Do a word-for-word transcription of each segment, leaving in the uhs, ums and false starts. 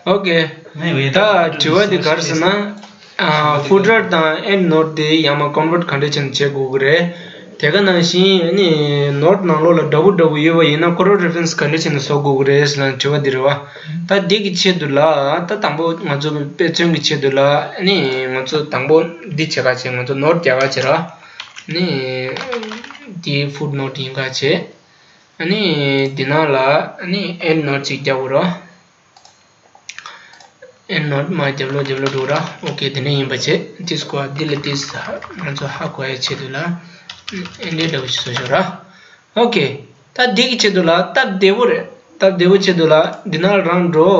ཨོ་ཀེ། ད་དྲི་བ་འདི་ག་རེ་ཟེར་ན། ཨ། footer དང་end note དེ་ཡང་མ་convert ག་འདྲ་བྱས་ནས་བྱེད་དགོས་ཀྱི་རེད། དེ་ག་ནང་བཞིན་ཨ་ནི་note ནང་ལོགས་ལ་འདྲ་པོ་འདྲ་པོ་ཡོད་པ་ཡིན་ན་cross reference ག་འདྲ་བྱས་ནས་བཟོ་དགོས་ཀྱི་རེད་ཟེར་ན་དྲི་བ་འདི་རེད་བ། ད་འདི་གི་ཆེད་དུ་ལ་ད་དང་པོ་ང་ཚོ་དཔེ་མཚོན་གྱི་ཆེད་དུ་ལ་ཨ་ནི་ང་ཚོ་དང་པོ་འདི་བྱེད་ག་བྱེད། ང་ཚོ་note རྒྱག་ག་བྱེད་ར། ཨ་ནི་འདི་footnote ཡིན་ག་བྱེད། ཨ་ནི་འདི་ནང་ལ་ཨ་ནི་end note ཅིག་རྒྱག་དགོས་ར། end note མར་རྒྱབ་ལོགས་རྒྱབ་ལོགས་འགྲོ་ར། ཨོ་ཀེ། དེ་འདྲ་ཡིན་པ་བྱེད། འདི་སྐོར་འདི་ལ་འདི་ང་ཚོ་ཧ་གོ་ཡ་ཆེད་དུ་ལ་འདི་འདྲ་འདྲ་པོ་ཞིག་བཟོ་ཤོག་ར། ཨོ་ཀེ། ད་འདི་གི་ཆེད་དུ་ལ་སྟབས་བདེ་པོ་རེད། སྟབས་བདེ་པོ་ཆེད་དུ་ལ་འདི་ནང་རང་འགྲོ།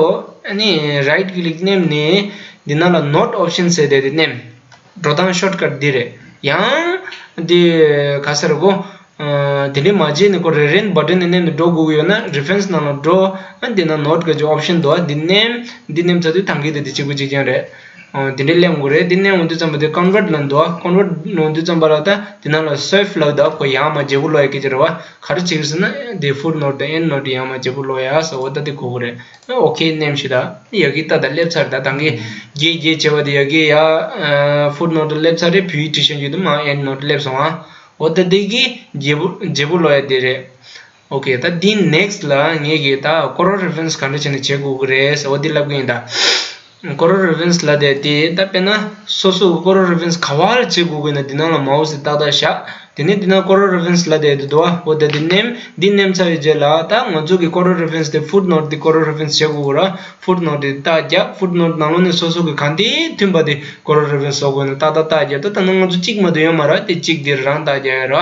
ཨ་ནི་right click མནན་ནས་འདི་ནང་ལ note option ཟེར་དེ་དེ་མནན། འགྲོ་སྟངས་shortcut འདི་རེད། ཡང་འདི་ག་ཟེར་གོ། ཨ། དེ་འདྲའི་མ་བརྗེད་ནས་ཁོ་རེ་རེ་བ་ཊན་ནས་མནན་ནས་འགྲོ་དགོས་ཀྱི་ཡོད་ན་reference ནང་ལ་འགྲོ། ཨ། འདི་ན་note ག་ཅིག་option འདུག་ཨ། འདི་མནན། འདི་མནན་ཚར་དུས་ཐང་གི་དེ་དེ་གཅིག་པུ་གཅིག་རྐྱང་རེད། ཨ། འདི་འདྲའི་སླེབས་དགོས་རེད། འདི་མནན་འོང་དུས་ཙམ་པ་དེ་convert ལ་འདུག་ཨ། convert འོང་དུས་ཙམ་པ་ལ་ད་འདི་ནང་ལ་save ལབ་འདུག་ཨ། ཁོ་ཡང་མ་བརྗེ་པོ་ལོག་ཡ་སྐད་ཆ་རེད་བ། ག་རེ་བྱེད་ཀྱི་ཟེར་ན་དེ་footnote དང་end note ཡང་མ་བརྗེ་པོ་ལོག་ཡ་ཟེར། འོ་ད་དེ་གོ་གི་རེད། ཨོ་ཀེ་མནན་ཞིག་ད། ཡ་གི་ད་ད་སླེབས་ཚར། ད་ད་གིན་རྒྱས་རྒྱས་བྱས་པ་དེ་ཡ་གི་ཡ། ཨ། footnote སླེབས་ཚར་རེད། བོད་ཡིག་བྲིས་ཤིང་རྒྱུད་དུ་མ་end note སླེབས་སོང་ཨ། འོ་ད་དེ་གི་རྒྱས་པོ་རྒྱས་པོ་ལོག་ཡ་དེ་རེད། ཨོ་ཀེ། ད་དེ་next ལ་ངས་གི་ད་cross reference ག་འདྲ་བྱས་ནས་བྱེད་དགོས་ཀྱི་རེད་ཟེར་བ་དེ་ལབ་གི་ཡིན་ད། cross reference ལབ་དེ་དེ་ད་དཔེར་ན་སོ་སོ་གི་cross reference ག་བ་ལ་བྱེད་དགོས་ཀྱི་ན་དེ་ནང་ལ་མའོ་སི་ཏག་ཏག་བཞག་དེ་ནས་འདི་ན་cross reference ལབ་དེ་འདུག་ཨ། འོ་ད་འདི་མནན། འདི་མནན་ཚར་བའི་རྗེས་ལ་ད་ང་ཚོ་གི་cross reference དེ་footnote དེ་cross reference བྱེད་དགོས་ར། footnote དེ་རྟགས་རྒྱབ། footnote ནང་ལོགས་ནས་སོ་སོ་གི་གང་དེ་མཐུན་པ་དེ་cross reference བཟོ་དགོས་ན་ཏག་ཏག་རྟགས་རྒྱབ། ད་ད་ནང་ང་ཚོ་གཅིག་མ་གཏོགས་ཡོད་མ་རེད། དེ་གཅིག་དེ་རང་རྟགས་རྒྱབ་ཡོད་ར།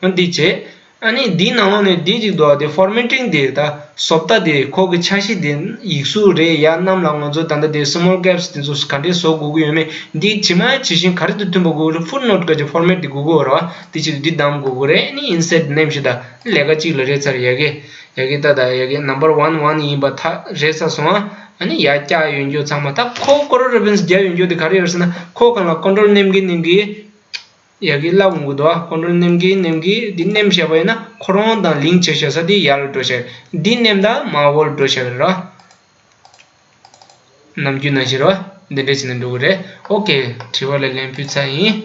འོ་འདི་བྱེད། ཨ་ནི་འདི་ནང་ལོགས་ནས་འདི་གཅིག་འདུག་ཨ། དེ་formatting དེ་ད་བཟོ་ལྟ་དེ་ཁོ་གི་ཆ་ཤས་དེ་ཡིག་གཟུགས་རེད་ཡ། གནམ་ལ་ང་ཚོ་ད་ལྟ་དེ་small caps དེ་ཚོ་ག་འདྲས་བཟོ་དགོས་ཀྱི་ཡོད་མེད་འདི་ཇི་མ་ཇི་བཞིན་ག་རེ་དང་མཐུན་པ་དགོས་རེད། footnote ག་ཅིག་format དེ་དགོས་ཀྱི་ཡོད་རེད་བ། དེ་ཕྱིར་འདི་བདམས་དགོས་ཀྱི་རེད། ཨ་ནི་insert མནན་ཞིག་ད་ལས་ཀ་གཅིག་ལ་རེད་ཚར། ཡ་གི་ཡ་གི་ད་ད་ཡ་གི་number one one ཡིན་པ་ཐག་རེད་ཚར་སོང་ཨ། ཨ་ནི་ཡར་བཀྱག་ཡོང་རྒྱུ་ཚང་མ་ད་ཁོ་cross reference རྒྱག་ཡོང་རྒྱུ་དེ་ག་རེ་ཡོད་ཟེར་ན་ཁོ་གང་ལ་control མནན་གི་མནན་གི་ཡ་གི་ལབ་འོང་གི་འདུག་ཨ། control མནན་གི་མནན་གི་འདི་མནན་བཞག་པ་ཡིན་ན་ཁོ་རང་དང་link བྱས་བཞག་ས་དེ་ཡར་ལ་འགྲོ་བཞག་འདི་མནན་ད་མར་འོག་ལ་འགྲོ་བཞག་རེད་ར། ནམ་རྒྱུན་ནང་བཞིན་ར་འདི་འདྲས་བྱས་ནས་འགྲོ་གི་རེད། ཨོ་ཀེ། དྲི་བ་ལ་ལན་ཕུལ་ཚར་ཡིན།